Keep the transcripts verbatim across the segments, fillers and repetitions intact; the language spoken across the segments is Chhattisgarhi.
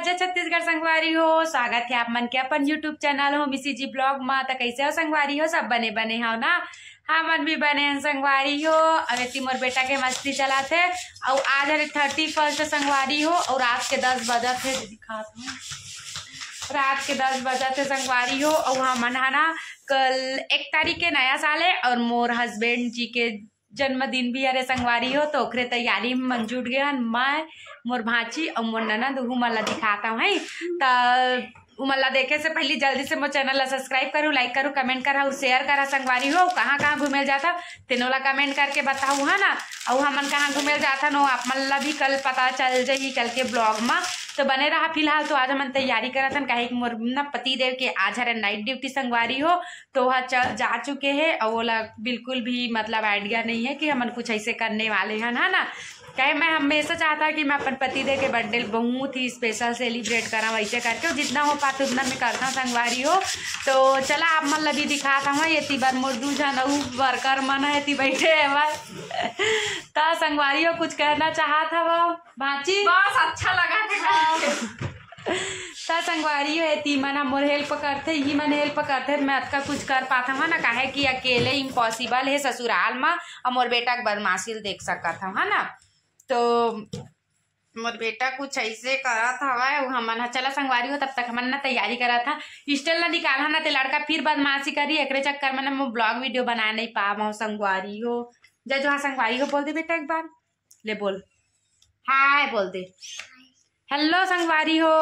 जय छत्तीसगढ़ संगवारी हो, स्वागत हे आप मन के अपन YouTube चैनल हो मिसी जी ब्लॉग मा। त कैसे हो संगवारी हो, सब बने बने हो ना? हमन भी बने हन संगवारी हो। अब एती मोर बेटा के मस्ती चलाथे। अउ आज हरे थर्टी फर्स्ट संगवारी हो, अउ रात के दस बजत हे, दिखात हूँ, रात के दस बजत हे संगवारी हो। अउ हमन हा ना कल एक तारीख के नया साल हे, अउ मोर हस्बैंड जी के जन्मदिन भी हरे संगवारी हो, तो ओकरे तैयारी में मन जुट गए हन। मैं, मोर भांची अउ मोर ननद, उहू मन ला दिखात हूँ, है। त उमन ला देखे से पहले जल्दी से मोर चैनल ला सब्सक्राइब करू, लाइक करू, कमेंट करा अउ शेयर करा संगवारी हो। कहाँ कहाँ घूमे जाता तेनो ला कमेंट करके बताऊ, है ना। अउ हमन कहाँ घूमे जाथन, वो आप मन ला भी कल पता चल जाही कल के ब्लॉग मा। तो बने रहा। फिलहाल तो आज हमन तैयारी करत हन, काहे कि मोर ना पति देव के आज हरे नाइट ड्यूटी संगवारी हो, तो वह च-, जा चुके हैं। और ओला बिल्कुल भी मतलब आइडिया नहीं है कि हमन कुछ ऐसे करने वाले हैं, है ना। कहे मैं हमेशा चाहता कि मैं अपन पति देव के बर्थडे बहुत ही स्पेशल सेलिब्रेट करा, वैसे करके जितना हो पाते उतना मैं करता संगवारी हो। तो चला आप मन ला भी दिखात हूँ, ये ती बार मोर दू झन अउ वर्कर मन है ती बैठे है भाई। त संगवारी हो कुछ कहना चाहत हव भांची? बस अच्छा लगा थे करके। त संगवारी हो, एती मन ह मोर हेल्प करथे, ही मन हेल्प करथे, मैं अतका कुछ कर पाथव ना, काहे कि अकेले इम्पॉसिबल हे ससुराल म, अउ मोर बेटा के बदमाशी ल देख सकत हव, है ना। तो मोर बेटा कुछ ऐसे करत हवय, अउ हमन ह चला संगवारी हो, तब तक हमन ना तैयारी करत हा, स्टाइल ला निकाल हा ना, ते लड़का फिर बदमाशी करी, एकरे चक्कर में ना मैं ब्लॉग वीडियो बना नहीं पावं संगवारी हो। जय जोहार संगवारी हो बोल दे बेटा एक बार, ले बोल, हाय बोल दे, हेलो संगवारी हो,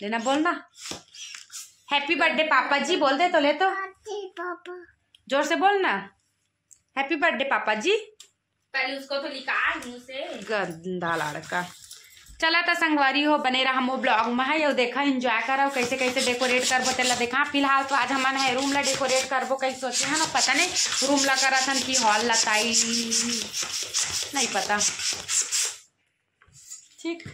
लेना बोलना, हैप्पी बर्थडे पापा जी बोल दे तो, ले तो पापा। जोर से बोलना, हैप्पी बर्थडे पापा जी। पहले उसको तो निकाल मुंह से। गंदा लड़का। चला त संगवारी हो, बने रहा मो ब्लॉग में है, यो देखा, एंजॉय करा, कैसे कैसे डेकोरेट करबो तेला देखा। फिलहाल तो आज हमन है रूम ला डेकोरेट करबो कहीं सोचे है ना, पता नहीं रूम ला करत हन कि हॉल ला ताई, नहीं पता। ठीक।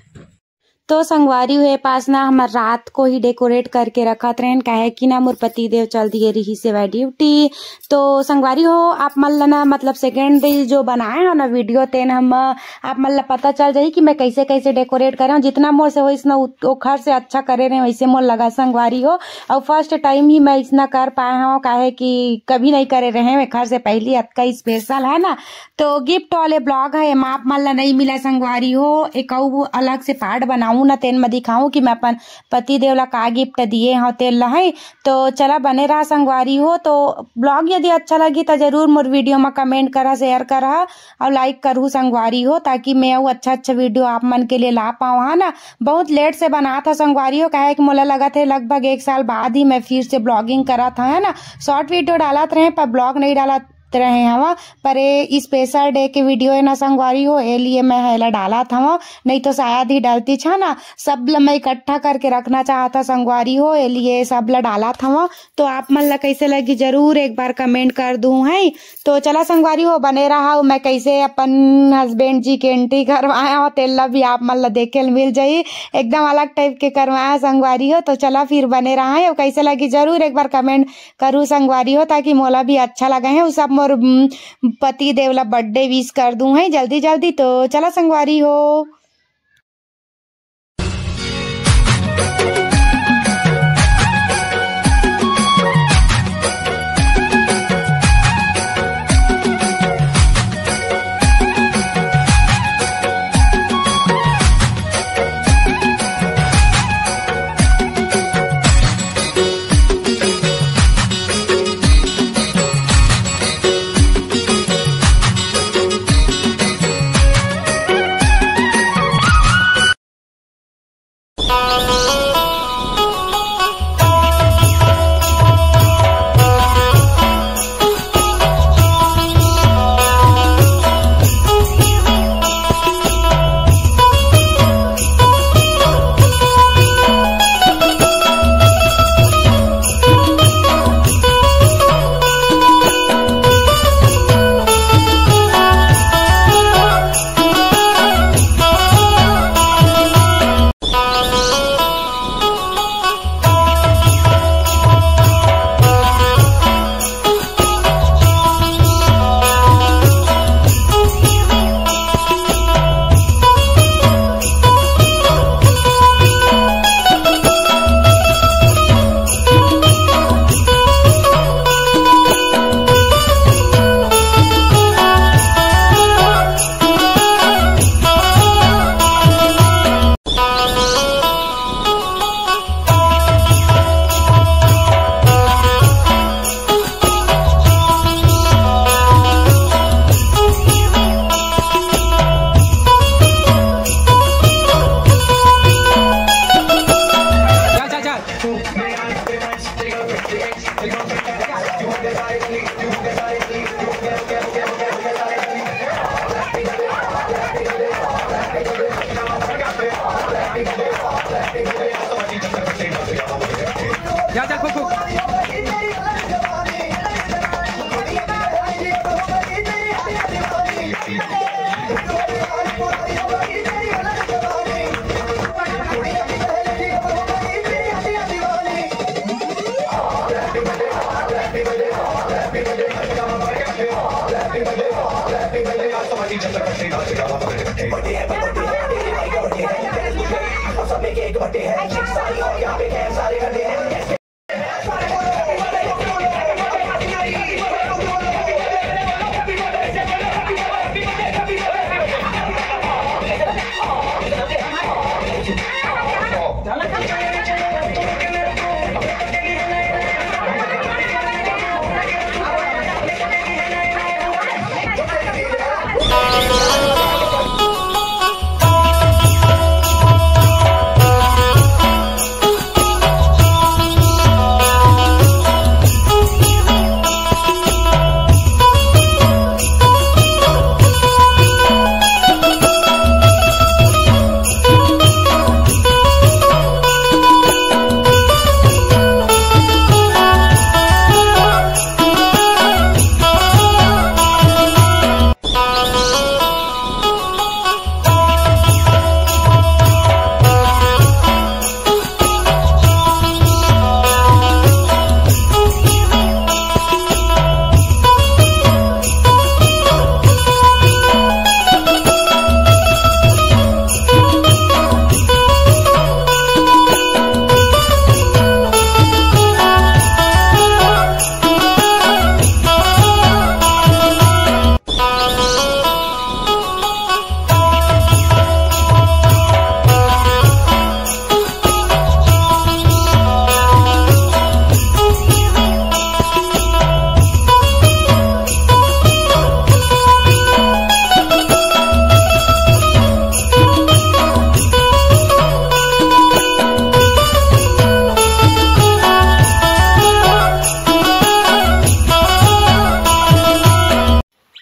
तो संगवारी हो, ए पास ना हमर रात को ही डेकोरेट करके रखत रहेन, काहे कि ना मोर पति देव चल दिए रही सेवा ड्यूटी। तो संगवारी हो, आप मन ला ना मतलब सेकेंड डे जो बनाए हो ना वीडियो, तेन हम आप मन ला पता चल जाही कि मैं कैसे कैसे डेकोरेट करे हूँ। जितना मोर से होइस ना उ-, ओखर से अच्छा करे रहे, वैसे मोर लगा संगवारी हो। और फर्स्ट टाइम ही मैं इसना कर पाए हूँ, काहे कि कभी नहीं करे रहे हूँ, एखर से पहली अतका स्पेशल है ना। तो गिफ्ट वाले ब्लॉग है, एमा आप मन ला नहीं मिला संगवारी हो, एक अउ अलग से पार्ट बनाऊँ ना, तेन म दिखाऊँ कि मैं अपन पति देव ला का गिफ्ट दिए हव तेल ला है। तो चला बने रहा संगवारी हो। तो ब्लॉग यदि अच्छा लगी त जरूर मोर वीडियो म कमेंट करा, शेयर करा और लाइक करहु संगवारी हो, ताकि मैं अउ अच्छा अच्छा वीडियो आप मन के लिए ला पाऊँ, है ना। बहुत लेट से बनात हव संगवारी हो, काहे कि मोला लगत है लगभग एक साल बाद ही मैं फिर से ब्लॉगिंग करत हव, है ना। शॉर्ट वीडियो डालत रहे पर ब्लॉग नहीं डालत रहे हवा, पर ये स्पेशल डे के वीडियो है ना संगवारी हो, ए लिए मैं हेला डालत हवा, नहीं तो शायद ही डालती छा ना। सब ल मैं इकट्ठा करके रखना चाहत हव संगवारी हो, ए लिए सब ल डालत हवा। तो आप मन ला कैसे लगी जरूर एक बार कमेंट कर दूँ है। तो चला संगवारी हो, बने रहा, मैं कैसे अपन हस्बैंड जी के एंट्री करवाया हूँ, तेला भी आप मन ला देखे ल मिल जाही, एकदम अलग टाइप के करवाया संगवारी हो। तो चला फिर बने रहा है, और कैसे लगी जरूर एक बार कमेंट करू संगवारी हो, ताकि मोला भी अच्छा लगे है। उ सब मोर, उम, पति देव ला बर्थडे विश कर दूँ है जल्दी जल्दी। तो चला संगवारी हो।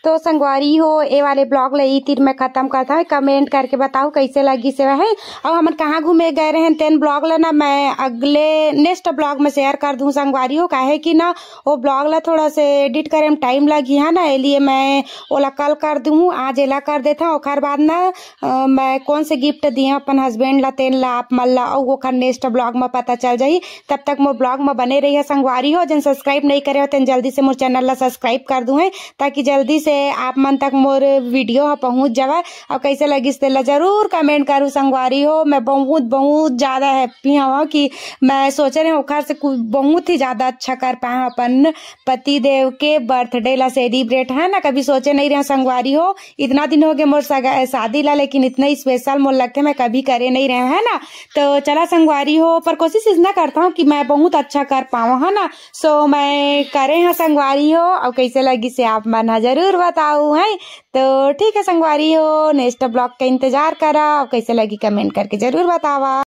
तो संगवारी हो, ए वाले ब्लॉग ले ई तीर मैं खत्म करत हवं। कमेंट करके बताओ कैसे लगिस हे। अउ हमन कहाँ घूमे गए रहेन तेन ब्लॉग ला ना मैं अगले नेक्स्ट ब्लॉग में शेयर कर दूँ संगवारी हो, काहे कि ना वो ब्लॉग ला थोड़ा से एडिट करे में टाइम लगी है ना, एलिए मैं ओला कल कर दूँ। आज एला कर देथव, ओखर बाद ना अ, मैं कौन से गिफ्ट दिए अपन हस्बैंड ला, तेन ला आप मन ला, अउ ओखर नेक्स्ट ब्लॉग में पता चल जाही। तब तक मोर ब्लॉग में बने रहिए संगवारी हो। जिन सब्सक्राइब नहीं करे हो तेन जल्दी से मोर चैनल ला सब्सक्राइब कर दूँ है, ताकि जल्दी से आप मन तक मोर वीडियो ह पहुँच जावय। अउ कैसे लगिस तेला जरूर कमेंट करू संगवारी हो। मैं बहुत बहुत ज़्यादा हैप्पी हूँ कि मैं सोचे रहे ओखर से कुछ बहुत ही ज़्यादा अच्छा कर पाए हूँ अपन पति देव के बर्थडे ला सेलिब्रेट, है ना। कभी सोचे नहीं रहे संगवारी हो, इतना दिन हो गए मोर सगा-, शादी ला, लेकिन इतना स्पेशल मोर लगथे मैं कभी करे नहीं रहे, है ना। तो चला संगवारी हो, पर कोशिश इतना करता हूँ कि मैं बहुत अच्छा कर पाऊँ, है ना। सो मैं करे हाँ संगवारी हो, अउ कैसे लगिस हे आप मन ह जरूर बताऊ, है। तो ठीक है संगवारी हो, नेक्स्ट ब्लॉग का इंतजार करा, अउ कैसे लगी कमेंट करके जरूर बतावा।